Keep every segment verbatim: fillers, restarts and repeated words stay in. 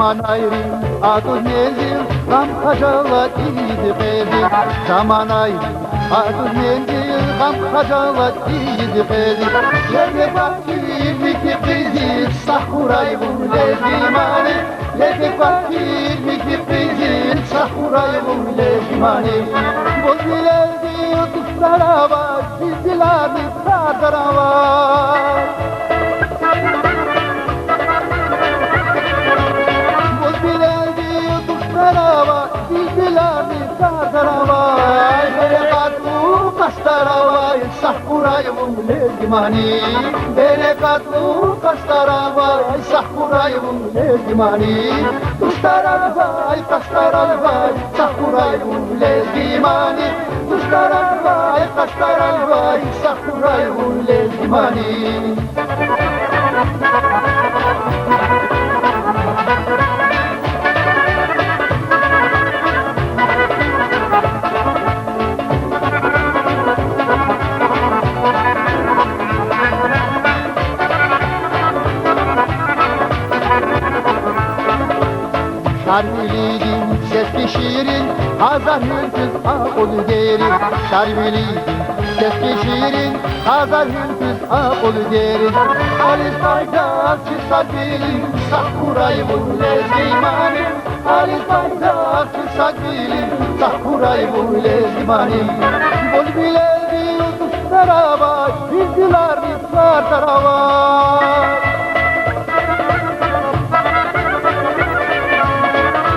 Заманайри атӀуз мензил, гъам-хажалат ийиди къензи. Заманайри атӀуз мензил, гъам-хажалат ийиди къензи. Лезги кӀватӀ кирмикди къизил, сагъ хьурай вун, лезги мани. Лезги кӀватӀ кирмикди къизил, сагъ хьурай вун, лезги мани. Буз ви лезги дустар авай, ви диларни сардар авай. Буз ви лезги дустар авай, ви диларни сардар авай. Берекатлу къастар авай, сагъ хьурай вун, лезги мани. Берекатлу къастар авай, сагъ хьурай вун, лезги мани. Дустар авай, къастар авай, сагъ хьурай вун, лезги мани. Дустар авай, къастар авай, сагъ хьурай вун, лезги мани. Шарвилидин сеси ширин, гьазар гьуьлкуьз акьул дерин. Шарвилидин сеси ширин, гьазар гьуьлкуьз акьул дерин. Халис пайдах чи садвилин, сагъ хьурай вун, лезги мани. Халис пайдах чи садвилин, сагъ хьурай вун, лезги мани. Буз ви лезги дустар авай, ви диларни сардар авай.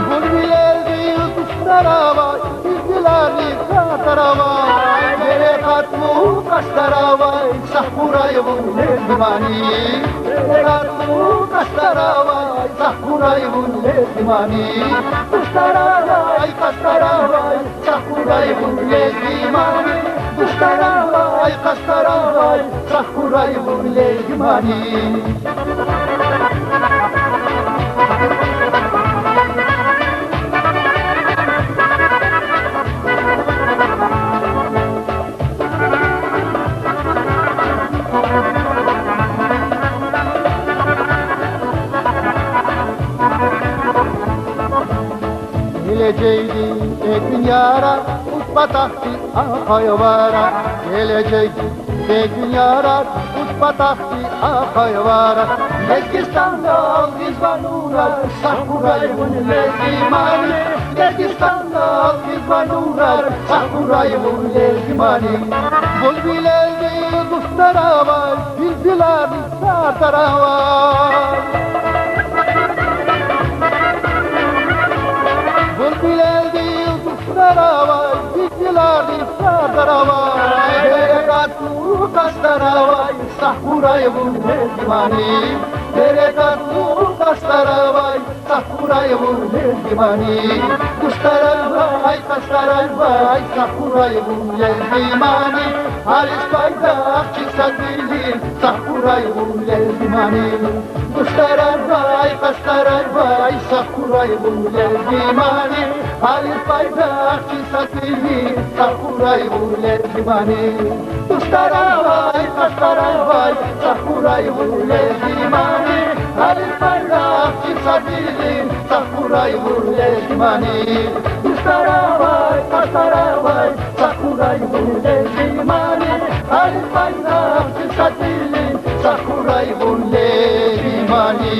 Буз ви лезги дустар авай, ви диларни сардар авай. Берекатлу къастар авай, сагъ хьурай вун, лезги мани. Берекатлу къастар авай, сагъ хьурай вун, лезги мани. Дустар авай, къастар авай, сагъ хьурай вун, лезги мани. Дустар авай, къастар авай, сагъ хьурай вун, лезги мани. Гележегдин экуьнар, кьуд патахъди ахъайвал. Гележегдин экуьнар, кьуд патахъди ахъайвал. Лезгистандал ийизва нурар, сагъ хьурай вун, лезги мани. Лезгистандал ийизва нурар, сагъ хьурай вун, лезги мани. Буз ви лезги дустар авай, ви диларни сардар авай. Буз ви лезги дустар авай, ви диларни сардар авай. Берекатлу къастар авай, сагъ хьурай вун, лезги мани. Берекатлу къастар авай, сагъ хьурай вун, лезги мани. Дустар авай, къастар авай, сагъ хьурай вун, лезги мани. Халис пайдах чи садвилин, сагъ хьурай вун, лезги мани. Дустар авай, къастар авай, сагъ хьурай вун, лезги мани. Халис пайдах чи садвилин, сагъ хьурай вун, лезги мани. Дустар авай, къастар авай, сагъ хьурай вун, лезги мани. Халис пайдах чи садвилин, сагъ хьурай вун, лезги мани. Дустар авай, къастар авай, сагъ хьурай вун, лезги мани. Халис пайдах чи садвилин, сагъ хьурай вун, лезги мани.